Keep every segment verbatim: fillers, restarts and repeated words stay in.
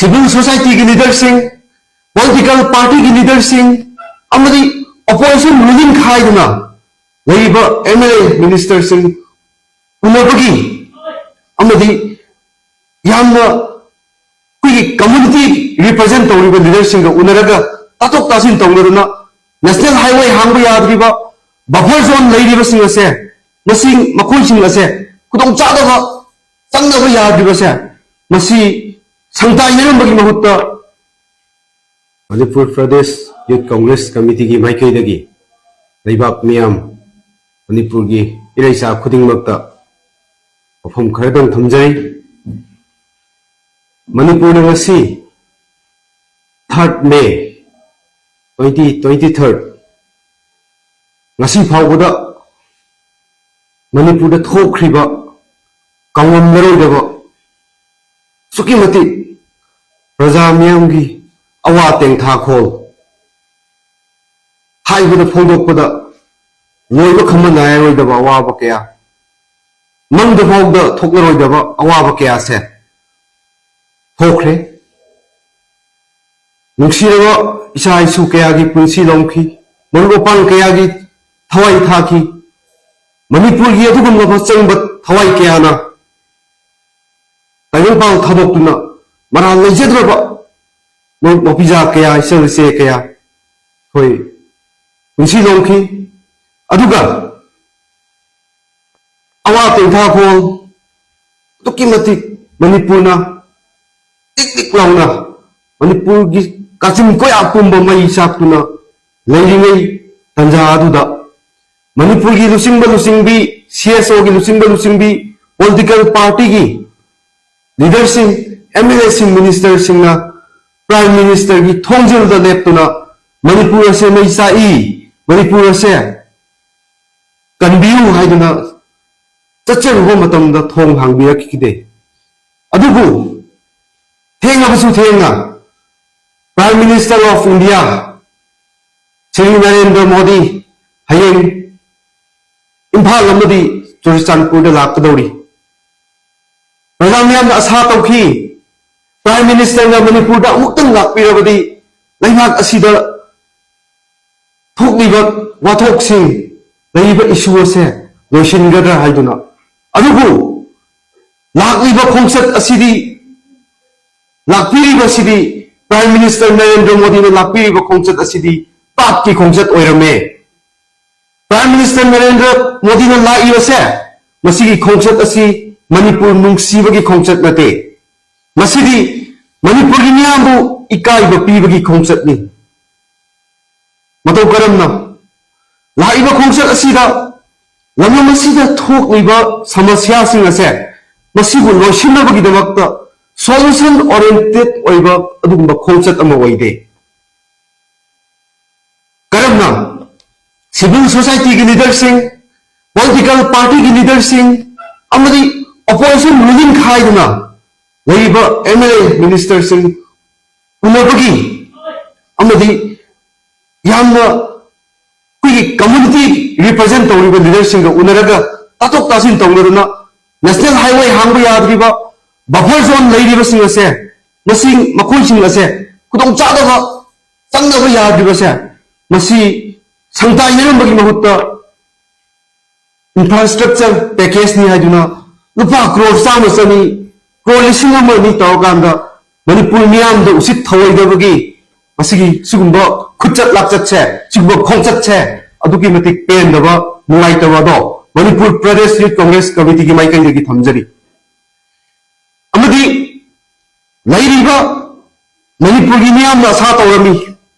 Civil ꯁꯣꯁꯥꯏꯇꯤꯒꯤ ꯂꯤꯗꯔꯁꯤꯡ, political ꯄꯥꯔꯇꯤꯒꯤ ꯂꯤꯗꯔꯁꯤꯡ ꯑꯃꯗꯤ opposition ruling ꯈꯥꯏꯗꯅ ꯂꯩꯔꯤꯕ ꯑꯦꯝ ꯑꯦꯜ ꯑꯦ, ꯃꯤꯅꯤꯁꯇꯔꯁꯤꯡ ꯎꯅꯕꯒꯤ ꯑꯃꯗꯤ ꯌꯥꯝꯅ ꯑꯩꯈꯣꯏꯒꯤ ꯀꯝꯃ꯭ꯌꯨꯅꯤꯇꯤ ꯔꯤꯄ꯭ꯔꯖꯦꯟ ꯇꯧꯔꯤꯕ ꯂꯤꯗꯔꯁꯤꯡꯒ ꯎꯅꯔꯒ ꯇꯥꯊꯣꯛ ꯇꯥꯁꯤꯟ ꯇꯧꯅꯗꯨꯅ ꯅꯦꯁꯅꯦꯜ ꯍꯥꯏꯋꯦ ꯍꯥꯡꯕ ꯌꯥꯗ꯭ꯔꯤꯕ, ꯕꯐꯔ ꯖꯣꯟ ꯂꯩꯔꯤꯕꯁꯤꯡ ꯑꯁꯦ, ꯃꯁꯤ ꯃꯈꯣꯏꯁꯤꯡ ꯑꯁꯦ ꯈꯨꯗꯣꯡꯆꯥꯗꯕ ꯆꯪꯅꯕ ꯌꯥꯗ꯭ꯔꯤꯕꯁꯦ, ꯃꯁꯤ ꯁꯪꯇꯥꯏꯅꯔꯝꯕꯒꯤ ꯃꯍꯨꯠꯇ ꯃꯅꯤꯄꯨꯔ ꯄ꯭ꯔꯗꯦꯁ ꯌꯨꯊ ꯀꯪꯒ꯭ꯔꯦꯁ ꯀꯃꯤꯇꯤꯒꯤ ꯃꯥꯏꯀꯩꯗꯒꯤ ꯂꯩꯕꯥꯛ ꯃꯤꯌꯥꯝ, ꯃꯅꯤꯄꯨꯔꯒꯤ ꯏꯔꯩꯆꯥ ꯈꯨꯗꯤꯡꯃꯛꯇ ꯋꯥꯐꯝ ꯈꯔꯗꯪ ꯊꯝꯖꯔꯤ꯫ ꯃꯅꯤꯄꯨꯔꯅ ꯉꯁꯤ, third May twenty twenty-third, ꯉꯁꯤ ꯐꯥꯎꯕꯗ ꯃꯅꯤꯄꯨꯔꯗ ꯊꯣꯛꯈ꯭ꯔꯤꯕ ꯀꯥꯎꯉꯝꯅꯔꯣꯏꯗꯕ, ꯑꯁꯨꯛꯀꯤ ꯃꯇꯤꯛ ꯄ꯭ꯔꯖꯥ ꯃꯤꯌꯥꯝꯒꯤ ꯑꯋꯥ ꯇꯦꯡꯊꯥꯈꯣꯜ ꯍꯥꯏꯕꯗ ꯐꯣꯡꯗꯣꯛꯄꯗ ꯂꯣꯏꯕ ꯈꯝꯕ ꯅꯥꯏꯔꯔꯣꯏꯗꯕ ꯑꯋꯥꯕ ꯀꯌꯥ, ꯃꯪꯗ ꯐꯥꯎꯗ ꯊꯣꯛꯂꯔꯣꯏꯗꯕ ꯑꯋꯥꯕ ꯀꯌꯥꯁꯦ ꯊꯣꯛꯈ꯭ꯔꯦ꯫ ꯅꯨꯡꯁꯤꯔꯕ ꯏꯆꯥ ꯏꯁꯨ ꯀꯌꯥꯒꯤ ꯄꯨꯟꯁꯤ ꯂꯧꯈꯤ, ꯃꯔꯨꯞ ꯃꯄꯥꯡ ꯀꯌꯥꯒꯤ ꯊꯋꯥꯏ ꯊꯥꯈꯤ꯫ ꯃꯅꯤꯄꯨꯔꯒꯤ ꯑꯗꯨꯒꯨꯝꯂꯕ ꯑꯆꯪꯕ ꯊꯋꯥꯏ ꯀꯌꯥꯅ ꯇꯥꯏꯕꯪꯄꯥꯟ ꯊꯥꯗꯣꯛꯇꯨꯅ ꯃꯔꯥꯜ ꯂꯩꯖꯗ꯭ꯔꯕ ꯃꯔꯨꯞ ꯃꯄꯤꯖꯥ ꯀꯌꯥ, ꯏꯆꯜ ꯏꯆꯦ ꯀꯌꯥ ꯑꯩꯈꯣꯏ ꯄꯨꯟꯁꯤ ꯂꯣꯡꯈꯤ꯫ ꯑꯗꯨꯒ ꯑꯋꯥ ꯇꯦꯡꯊꯥꯈꯣꯜ ꯑꯗꯨꯛꯀꯤ ꯃꯇꯤꯛ ꯃꯅꯤꯄꯨꯔꯅ ꯇꯤꯛ ꯇꯤꯛ ꯂꯥꯎꯅ ꯃꯅꯤꯄꯨꯔꯒꯤ ꯀꯥꯆꯤꯟ ꯀꯣꯌꯥ ꯄꯨꯝꯕ ꯃꯩ ꯆꯥꯛꯇꯨꯅ ꯂꯩꯔꯤꯉꯩ ꯇꯥꯟꯖꯥ ꯑꯗꯨꯗ ꯃꯅꯤꯄꯨꯔꯒꯤ ꯂꯨꯆꯤꯡꯕ ꯂꯨꯆꯤꯡꯕꯤ, ꯁꯤ ꯑꯦꯁ ꯑꯣꯒꯤ ꯂꯨꯆꯤꯡꯕ ꯂꯨꯆꯤꯡꯕꯤ, ꯄꯣꯂꯤꯇꯤꯀꯦꯜ ꯄꯥꯔꯇꯤꯒꯤ ꯂꯤꯗꯔꯁꯤꯡ, ꯑꯦꯝ ꯑꯦꯜ ꯑꯦꯁꯤꯡ, ꯃꯤꯅꯤꯁꯇꯔꯁꯤꯡꯅ ꯄ꯭ꯔꯥꯏꯝ ꯃꯤꯅꯤꯁꯇꯔꯒꯤ ꯊꯣꯡꯖꯤꯜꯗ ꯂꯦꯞꯇꯨꯅ ꯃꯅꯤꯄꯨꯔ ꯑꯁꯦ ꯃꯩ ꯆꯥꯛꯏ, ꯃꯅꯤꯄꯨꯔ ꯑꯁꯦ ꯀꯟꯕꯤꯌꯨ ꯍꯥꯏꯗꯨꯅ ꯆꯠꯆꯔꯨꯕ ꯃꯇꯝꯗ ꯊꯣꯡ ꯍꯥꯡꯕꯤꯔꯛꯈꯤꯗꯦ꯫ ꯑꯗꯨꯕꯨ ꯊꯦꯡꯉꯕꯁꯨ ꯊꯦꯡꯅ Prime Minister of India Shri Narendra Modi ꯍꯌꯦꯡ ꯏꯝꯐꯥꯜ ꯑꯃꯗꯤ ꯆꯨꯔꯆꯥꯟꯄꯨꯔꯗ ꯂꯥꯛꯀꯗꯧꯔꯤ꯫ ꯄ꯭ꯔꯖꯥ ꯃꯤꯌꯥꯝꯅ ꯑꯁꯥ ꯇꯧꯈꯤ, Prime Ministerꯅ ꯃꯅꯤꯄꯨꯔꯗ ꯑꯃꯨꯛꯇꯪ ꯂꯥꯛꯄꯤꯔꯕꯗꯤ ꯂꯩꯉꯥꯛ ꯑꯁꯤꯗ ꯊꯣꯛꯂꯤꯕ ꯋꯥꯊꯣꯛꯁꯤꯡ, ꯂꯩꯔꯤꯕ issue ꯑꯁꯦ ꯂꯣꯏꯁꯤꯟꯒꯗ꯭ꯔꯥ ꯍꯥꯏꯗꯨꯅ꯫ ꯑꯗꯨꯕꯨ ꯂꯥꯛꯂꯤꯕ ꯈꯣꯡꯆꯠ ꯑꯁꯤꯗꯤ, ꯂꯥꯛꯄꯤꯔꯤꯕꯁꯤꯗꯤ, Prime Minister ꯅꯔꯦꯟꯗ꯭ꯔ ꯃꯣꯗꯤꯅ ꯂꯥꯛꯄꯤꯔꯤꯕ ꯈꯣꯡꯆꯠ ꯑꯁꯤꯗꯤ ꯄꯥꯞꯀꯤ ꯈꯣꯡꯆꯠ ꯑꯣꯏꯔꯝꯃꯦ꯫ Prime Minister ꯅꯔꯦꯟꯗ꯭ꯔ ꯃꯣꯗꯤꯅ ꯂꯥꯛꯏꯕꯁꯦ, ꯃꯁꯤꯒꯤ ꯈꯣꯡꯆꯠ ꯑꯁꯤ ꯃꯅꯤꯄꯨꯔ ꯅꯨꯡꯁꯤꯕꯒꯤ ꯈꯣꯡꯆꯠ ꯅꯠꯇꯦ꯫ ꯃꯁꯤꯗꯤ ꯃꯅꯤꯄꯨꯔꯒꯤ ꯃꯤꯌꯥꯝꯕꯨ ꯏꯀꯥꯏꯕ ꯄꯤꯕꯒꯤ ꯈꯣꯡꯆꯠꯅꯤ꯫ ꯃꯇꯧ ꯀꯔꯝꯅ? ꯂꯥꯛꯏꯕ ꯈꯣꯡꯆꯠ ꯑꯁꯤꯗ ꯂꯝꯗꯝ ꯑꯁꯤꯗ ꯊꯣꯛꯂꯤꯕ ꯁꯃꯁ꯭ꯌꯥꯁꯤꯡ ꯑꯁꯦ, ꯃꯁꯤꯕꯨ ꯂꯣꯏꯁꯤꯟꯅꯕꯒꯤꯗꯃꯛꯇ solution oriented ꯑꯣꯏꯕ ꯑꯗꯨꯒꯨꯝꯕ ꯈꯣꯡꯆꯠ ꯑꯃ ꯑꯣꯏꯗꯦ꯫ ꯀꯔꯝꯅ civil societyꯒꯤ leaderꯁꯤꯡ, political partyꯒꯤ leaderꯁꯤꯡ ꯑꯃꯗꯤ opposition ruling ꯈꯥꯏꯗꯨꯅ ꯂꯩꯔꯤꯕ MLA ministerꯁꯤꯡ ꯎꯅꯕꯒꯤ ꯑꯃꯗꯤ ꯌꯥꯝꯅ ꯑꯩꯈꯣꯏꯒꯤ community represent ꯇꯧꯔꯤꯕ leaderꯁꯤꯡꯒ ꯎꯅꯔꯒ ꯇꯥꯊꯣꯛ ꯇꯥꯁꯤꯟ ꯇꯧꯅꯗꯨꯅ national highway ꯍꯥꯡꯕ ꯌꯥꯗ꯭ꯔꯤꯕ, buffer zone ꯂꯩꯔꯤꯕꯁꯤꯡ ꯑꯁꯦ, ꯃꯁꯤ, ꯃꯈꯣꯏꯁꯤꯡ ꯑꯁꯦ ꯈꯨꯗꯣꯡꯆꯥꯗꯕ ꯆꯪꯗꯕ ꯌꯥꯗ꯭ꯔꯤꯕꯁꯦ, ꯃꯁꯤ ꯁꯪꯇꯥꯏꯅꯔꯝꯕꯒꯤ ꯃꯍꯨꯠꯇ infrastructure packageꯅꯤ ꯍꯥꯏꯗꯨꯅ ꯂꯨꯄꯥ ꯀ꯭ꯔꯣꯔ ꯆꯥꯝꯃ ꯆꯅꯤ, ꯀ꯭ꯔꯣꯔ ꯂꯤꯁꯤꯡ ꯑꯃ ꯑꯅꯤ ꯇꯧꯔꯀꯥꯟꯗ ꯃꯅꯤꯄꯨꯔ ꯃꯤꯌꯥꯝꯗ ꯎꯁꯤꯠ ꯊꯧꯑꯣꯏꯗꯕꯒꯤ ꯃꯁꯤꯒꯤ ꯁꯤꯒꯨꯝꯕ ꯈꯨꯠꯆꯠ ꯂꯥꯛꯆꯠꯁꯦ, ꯁꯤꯒꯨꯝꯕ ꯈꯣꯡꯆꯠꯁꯦ ꯑꯗꯨꯛꯀꯤ ꯃꯇꯤꯛ ꯄꯦꯟꯗꯕ, ꯅꯨꯡꯉꯥꯏꯇꯕ ꯑꯗꯣ ꯃꯅꯤꯄꯨꯔ Pradesh Youth Congress Committeeꯒꯤ ꯃꯥꯏꯀꯩꯗꯒꯤ ꯊꯝꯖꯔꯤ꯫ ꯑꯃꯗꯤ ꯂꯩꯔꯤꯕ ꯃꯅꯤꯄꯨꯔꯒꯤ ꯃꯤꯌꯥꯝꯅ ꯑꯁꯥ ꯇꯧꯔꯝꯃꯤ,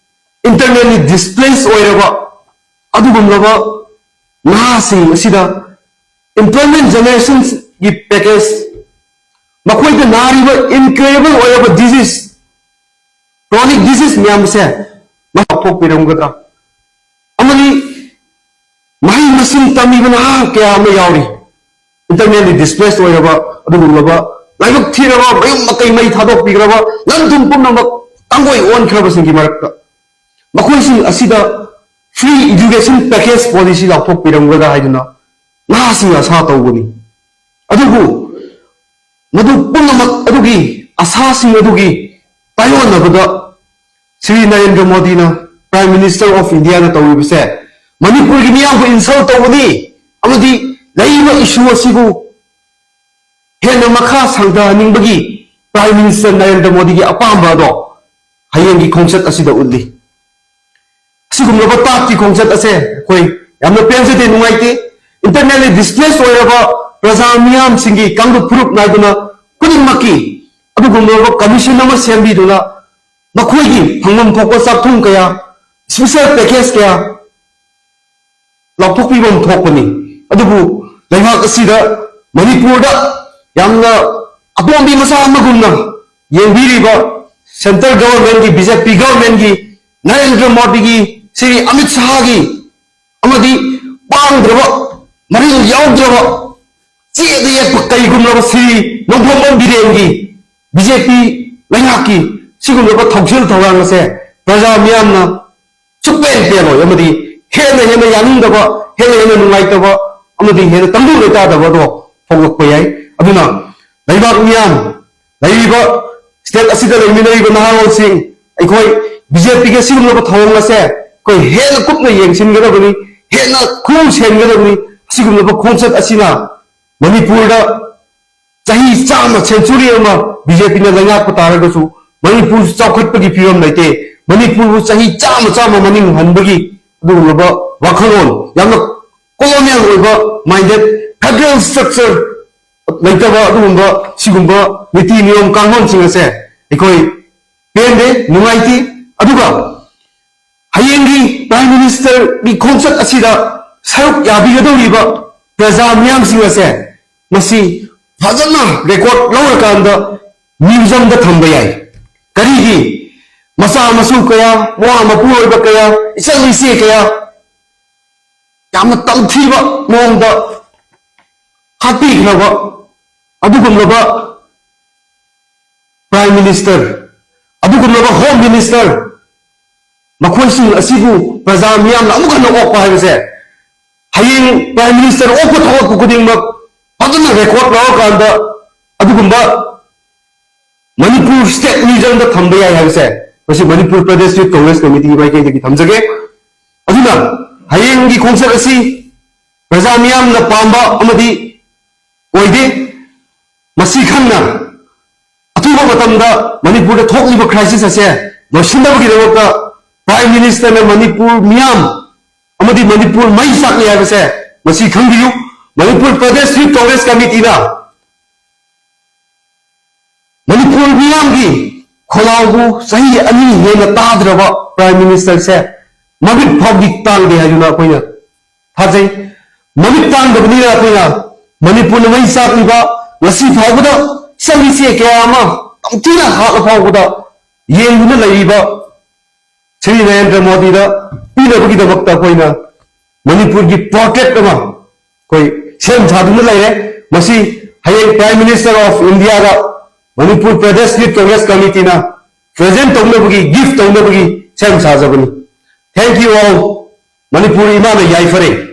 internally displaced ꯑꯣꯏꯔꯕ ꯑꯗꯨꯒꯨꯝꯂꯕ ꯅꯍꯥꯁꯤꯡ ꯑꯁꯤꯗ employment generationꯒꯤ package, ꯃꯈꯣꯏꯗ ꯅꯥꯔꯤꯕ incurable ꯑꯣꯏꯔꯕ disease, chronic disease ꯃꯌꯥꯝ ꯑꯁꯦ ꯂꯥꯎꯊꯣꯛꯄꯤꯔꯝꯒꯗ꯭ꯔꯥ? ꯑꯃꯗꯤ ꯃꯍꯩ ꯃꯁꯤꯡ ꯇꯝꯃꯤꯕ ꯅꯍꯥ ꯀꯌꯥ ꯑꯃ ꯌꯥꯎꯔꯤ, internally displaced ꯑꯣꯏꯔꯕ ꯑꯗꯨꯒꯨꯝꯂꯕ, ꯂꯥꯏꯕꯛ ꯊꯤꯔꯕ, ꯃꯌꯨꯝ ꯃꯀꯩ ꯃꯩ ꯊꯥꯗꯣꯛꯄꯤꯈ꯭ꯔꯕ, ꯂꯟ ꯊꯨꯝ ꯄꯨꯝꯅꯃꯛ ꯇꯥꯡꯒꯣꯏ ꯑꯣꯟꯈ꯭ꯔꯕꯁꯤꯡꯒꯤ ꯃꯔꯛꯇ, ꯃꯈꯣꯏꯁꯤꯡ ꯑꯁꯤꯗ free education package policy ꯂꯥꯎꯊꯣꯛꯄꯤꯔꯝꯒꯗ꯭ꯔꯥ ꯍꯥꯏꯗꯨꯅ ꯅꯍꯥꯁꯤꯡꯅ ꯑꯁꯥ ꯇꯧꯕꯅꯤ꯫ ꯑꯗꯨꯕꯨ ꯃꯗꯨ ꯄꯨꯝꯅꯃꯛ ꯑꯗꯨꯒꯤ ꯑꯁꯥꯁꯤꯡ ꯑꯗꯨꯒꯤ ꯇꯥꯏꯑꯣꯟꯅꯕꯗ ꯁ꯭ꯔꯤ ꯅꯔꯦꯟꯗ꯭ꯔ ꯃꯣꯗꯤꯅ, Prime Minister of Indiaꯅ ꯇꯧꯔꯤꯕꯁꯦ ꯃꯅꯤꯄꯨꯔꯒꯤ ꯃꯤꯌꯥꯝꯕꯨ insult ꯇꯧꯕꯅꯤ ꯑꯃꯗꯤ ꯂꯩꯔꯤꯕ issue ꯑꯁꯤꯕꯨ ꯍꯦꯟꯅ ꯃꯈꯥ ꯁꯥꯡꯊꯍꯟꯅꯤꯡꯕꯒꯤ Prime Minister ꯅꯔꯦꯟꯗ꯭ꯔ ꯃꯣꯗꯤꯒꯤ ꯑꯄꯥꯝꯕ ꯑꯗꯣ ꯍꯌꯦꯡꯒꯤ ꯈꯣꯡꯆꯠ ꯑꯁꯤꯗ ꯎꯠꯂꯤ꯫ ꯑꯁꯤꯒꯨꯝꯂꯕ ꯇꯥꯠꯀꯤ ꯈꯣꯡꯆꯠ ꯑꯁꯦ ꯑꯩꯈꯣꯏ ꯌꯥꯝꯅ ꯄꯦꯟꯖꯗꯦ, ꯅꯨꯡꯉꯥꯏꯇꯦ꯫ Internally displaced ꯑꯣꯏꯔꯕ ꯄ꯭ꯔꯖꯥ ꯃꯤꯌꯥꯝꯁꯤꯡꯒꯤ ꯀꯥꯡꯂꯨꯞ ꯐꯨꯔꯨꯞ ꯅꯥꯏꯗꯨꯅ ꯈꯨꯗꯤꯡꯃꯛꯀꯤ ꯑꯗꯨꯒꯨꯝꯂꯕ commission ꯑꯃ ꯁꯦꯝꯕꯤꯗꯨꯅ ꯃꯈꯣꯏꯒꯤ ꯐꯪꯐꯝ ꯊꯣꯛꯄ ꯆꯥꯛꯊꯨꯡ ꯀꯌꯥ, special package ꯀꯌꯥ ꯂꯥꯎꯊꯣꯛꯄꯤꯐꯝ ꯊꯣꯛꯄꯅꯤ꯫ ꯑꯗꯨꯕꯨ ꯂꯩꯉꯥꯛ ꯑꯁꯤꯗ ꯃꯅꯤꯄꯨꯔꯗ ꯌꯥꯝꯅ ꯑꯇꯣꯝꯕꯤ ꯃꯆꯥ ꯑꯃꯒꯨꯝꯅ ꯌꯦꯡꯕꯤꯔꯤꯕ central governmentꯀꯤ, BJP governmentꯀꯤ, ꯅꯔꯦꯟꯗ꯭ꯔ ꯃꯣꯗꯤꯒꯤ, ꯁ꯭ꯔꯤ ꯑꯃꯤꯠ ꯁꯥꯍꯒꯤ ꯑꯃꯗꯤ ꯄꯥꯡꯗ꯭ꯔꯕ, ꯃꯔꯤꯜ ꯌꯥꯎꯗ꯭ꯔꯕ, ꯆꯦꯗ ꯌꯦꯛꯄ ꯀꯩꯒꯨꯝꯂꯕ ꯁ꯭ꯔꯤ ꯅꯣꯡꯊꯣꯝꯕꯝ ꯕꯤꯔꯦꯟꯒꯤ, BJP ꯂꯩꯉꯥꯛꯀꯤ ꯁꯤꯒꯨꯝꯂꯕ ꯊꯧꯁꯤꯜ ꯊꯧꯔꯥꯡ ꯑꯁꯦ ꯄ꯭ꯔꯖꯥ ꯃꯤꯌꯥꯝꯅ ꯁꯨꯛꯄꯦꯟ ꯄꯦꯜꯂꯣꯏ ꯑꯃꯗꯤ ꯍꯦꯟꯅ ꯍꯦꯟꯅ ꯌꯥꯅꯤꯡꯗꯕ, ꯍꯦꯟꯅ ꯍꯦꯟꯅ ꯅꯨꯡꯉꯥꯏꯇꯕ ꯑꯃꯗꯤ ꯍꯦꯟꯅ ꯇꯪꯗꯨ ꯂꯩꯇꯥꯗꯕ ꯑꯗꯣ ꯐꯣꯡꯂꯛꯄ ꯌꯥꯏ꯫ ꯑꯗꯨꯅ ꯂꯩꯕꯥꯛ ꯃꯤꯌꯥꯝ, ꯂꯩꯔꯤꯕ state ꯑꯁꯤꯗ ꯂꯩꯃꯤꯟꯅꯔꯤꯕ ꯅꯍꯥꯔꯣꯜꯁꯤꯡ, ꯑꯩꯈꯣꯏ BJPꯒꯤ ꯑꯁꯤꯒꯨꯝꯂꯕ ꯊꯧꯑꯣꯡ ꯑꯁꯦ ꯑꯩꯈꯣꯏ ꯍꯦꯟꯅ ꯀꯨꯞꯅ ꯌꯦꯡꯁꯤꯟꯒꯗꯕꯅꯤ, ꯍꯦꯟꯅ ꯈꯨꯔꯨ ꯁꯦꯟꯒꯗꯕꯅꯤ꯫ ꯑꯁꯤꯒꯨꯝꯂꯕ ꯈꯣꯡꯆꯠ ꯑꯁꯤꯅ ꯃꯅꯤꯄꯨꯔꯗ ꯆꯍꯤ ꯆꯥꯝꯃ, century ꯑꯃ BJPꯅ ꯂꯩꯉꯥꯛꯄ ꯇꯥꯔꯒꯁꯨ ꯃꯅꯤꯄꯨꯔꯁꯨ ꯆꯥꯎꯈꯠꯄꯒꯤ ꯐꯤꯕꯝ ꯂꯩꯇꯦ꯫ ꯃꯅꯤꯄꯨꯔꯕꯨ ꯆꯍꯤ ꯆꯥꯝꯃ, ꯆꯥꯝꯃ ꯃꯅꯤꯡ ꯍꯟꯕꯒꯤ ꯑꯗꯨꯒꯨꯝꯂꯕ ꯋꯥꯈꯜꯂꯣꯟ, ꯌꯥꯝꯅ colonial ꯑꯣꯏꯕ minded, federal structure ꯂꯩꯇꯕ ꯑꯗꯨꯒꯨꯝꯕ ꯁꯤꯒꯨꯝꯕ ꯅꯤꯇꯤ ꯅꯤꯌꯣꯝ ꯀꯥꯡꯂꯣꯟꯁꯤꯡ ꯑꯁꯦ ꯑꯩꯈꯣꯏ ꯄꯦꯟꯗꯦ, ꯅꯨꯡꯉꯥꯏꯇꯦ꯫ ꯑꯗꯨꯒ ꯍꯌꯦꯡꯒꯤ Prime Ministerꯒꯤ ꯈꯣꯡꯆꯠ ꯑꯁꯤꯗ ꯁꯔꯨꯛ ꯌꯥꯕꯤꯒꯗꯧꯔꯤꯕ ꯄ꯭ꯔꯖꯥ ꯃꯤꯌꯥꯝꯁꯤꯡ ꯑꯁꯦ ꯃꯁꯤ ꯐꯖꯅ record ꯂꯧꯔꯀꯥꯟꯗ museumꯗ ꯊꯝꯕ ꯌꯥꯏ꯫ ꯀꯔꯤꯒꯤ? ꯃꯆꯥ ꯃꯁꯨ ꯀꯌꯥ, ꯃꯋꯥ ꯃꯄꯨꯔꯣꯏꯕ ꯀꯌꯥ, ꯏꯆꯜ ꯏꯆꯦ ꯀꯌꯥ ꯌꯥꯝꯅ ꯇꯝꯊꯤꯕ ꯃꯑꯣꯡꯗ ꯍꯥꯠꯄꯤꯈ꯭ꯔꯕ ꯑꯗꯨꯒꯨꯝꯂꯕ Prime Minister, ꯑꯗꯨꯒꯨꯝꯂꯕ Home Minister, ꯃꯈꯣꯏꯁꯤꯡ ꯑꯁꯤꯕꯨ ꯄ꯭ꯔꯖꯥ ꯃꯤꯌꯥꯝꯅ ꯑꯃꯨꯛ ꯍꯟꯅ ꯑꯣꯛꯄ ꯍꯥꯏꯕꯁꯦ, ꯍꯌꯦꯡ Prime Minister ꯑꯣꯛꯄ ꯊꯣꯛꯂꯛꯄ ꯈꯨꯗꯤꯡꯃꯛ ꯐꯖꯅ record ꯂꯧꯔꯀꯥꯟꯗ ꯑꯗꯨꯒꯨꯝꯕ ꯃꯅꯤꯄꯨꯔ ꯁ꯭ꯇꯦꯠ ꯃ꯭ꯌꯨꯖꯤꯌꯝꯗ ꯊꯝꯕ ꯌꯥꯏ ꯍꯥꯏꯕꯁꯦ ꯃꯁꯤ ꯃꯅꯤꯄꯨꯔ ꯄ꯭ꯔꯗꯦꯁ ꯌꯨꯠ ꯀꯣꯡꯒ꯭ꯔꯦꯁ ꯀꯃꯤꯇꯤꯒꯤ ꯃꯥꯏꯀꯩꯗꯒꯤ ꯊꯝꯖꯒꯦ꯫ ꯑꯗꯨꯅ ꯍꯌꯦꯡꯒꯤ ꯈꯣꯡꯆꯠ ꯑꯁꯤ ꯄ꯭ꯔꯖꯥ ꯃꯤꯌꯥꯝꯅ ꯄꯥꯝꯕ ꯑꯃꯗꯤ ꯑꯣꯏꯗꯦ꯫ ꯃꯁꯤ ꯈꯪꯅ ꯑꯊꯨꯕ ꯃꯇꯝꯗ ꯃꯅꯤꯄꯨꯔꯗ ꯊꯣꯛꯂꯤꯕ ꯀ꯭ꯔꯥꯏꯁꯤꯁ ꯑꯁꯦ ꯂꯣꯏꯁꯤꯟꯅꯕꯒꯤꯗꯃꯛꯇ ꯄ꯭ꯔꯥꯏꯝ ꯃꯤꯅꯤꯁꯇꯔꯅ ꯃꯅꯤꯄꯨꯔ ꯃꯤꯌꯥꯝ ꯑꯃꯗꯤ ꯃꯅꯤꯄꯨꯔ ꯃꯩ ꯆꯥꯛꯂꯤ ꯍꯥꯏꯕꯁꯦ ꯃꯁꯤ ꯈꯪꯕꯤꯌꯨ꯫ ꯃꯅꯤꯄꯨꯔ ꯄ꯭ꯔꯗꯦꯁ ꯌꯨꯠ ꯀꯣꯡꯒ꯭ꯔꯦꯁ ꯀꯃꯤꯇꯤꯅ ꯃꯅꯤꯄꯨꯔ ꯃꯤꯌꯥꯝꯒꯤ ꯈꯣꯜꯂꯥꯎꯕꯨ ꯆꯍꯤ ꯑꯅꯤ ꯍꯦꯟꯅ ꯇꯥꯗ꯭ꯔꯕ ꯄ꯭ꯔꯥꯏꯝ ꯃꯤꯅꯤꯁꯇꯔꯁꯦ ꯃꯃꯤꯠ ꯐꯥꯎꯗꯤ ꯇꯥꯡꯗꯦ ꯍꯥꯏꯗꯨꯅ ꯑꯩꯈꯣꯏꯅ ꯊꯥꯖꯩ꯫ ꯃꯃꯤꯠ ꯇꯥꯡꯗꯕꯅꯤꯅ ꯑꯩꯈꯣꯏꯅ ꯃꯅꯤꯄꯨꯔꯅ ꯃꯩ ꯆꯥꯛꯂꯤꯕ, ꯉꯁꯤ ꯐꯥꯎꯕꯗ ꯆꯪꯉꯤꯁꯦ ꯀꯌꯥ ꯑꯃ ꯇꯝꯊꯤꯅ ꯍꯥꯠꯂ ꯐꯥꯎꯕꯗ ꯌꯦꯡꯗꯨꯅ ꯂꯩꯔꯤꯕ ꯁ꯭ꯔꯤ ꯅꯔꯦꯟꯗ꯭ꯔ ꯃꯣꯗꯤꯗ ꯄꯤꯅꯕꯒꯤꯗꯃꯛꯇ ꯑꯩꯈꯣꯏꯅ ꯃꯅꯤꯄꯨꯔꯒꯤ ꯄꯣꯔꯇ꯭ꯔꯦꯠ ꯑꯃ ꯑꯩꯈꯣꯏ ꯁꯦꯝ ꯁꯥꯗꯨꯅ ꯂꯩꯔꯦ꯫ ꯃꯁꯤ ꯍꯌꯦꯡ ꯄ꯭ꯔꯥꯏꯝ ꯃꯤꯅꯤꯁꯇꯔ ꯑꯣꯐ ꯏꯟꯗꯤꯌꯥꯗ ꯃꯅꯤꯄꯨꯔ ꯄ꯭ꯔꯗꯦꯁ ꯌꯨꯠ ꯀꯣꯡꯒ꯭ꯔꯦꯁ ꯀꯃꯤꯇꯤꯅ ꯄ꯭ꯔꯖꯦꯟ ꯇꯧꯅꯕꯒꯤ, ꯒꯤꯐ ꯇꯧꯅꯕꯒꯤ ꯁꯦꯝ ꯁꯥꯖꯕꯅꯤ꯫ Thank you all꯫ ꯃꯅꯤꯄꯨꯔ ꯏꯃꯥꯅ ꯌꯥꯏꯐꯔꯦ꯫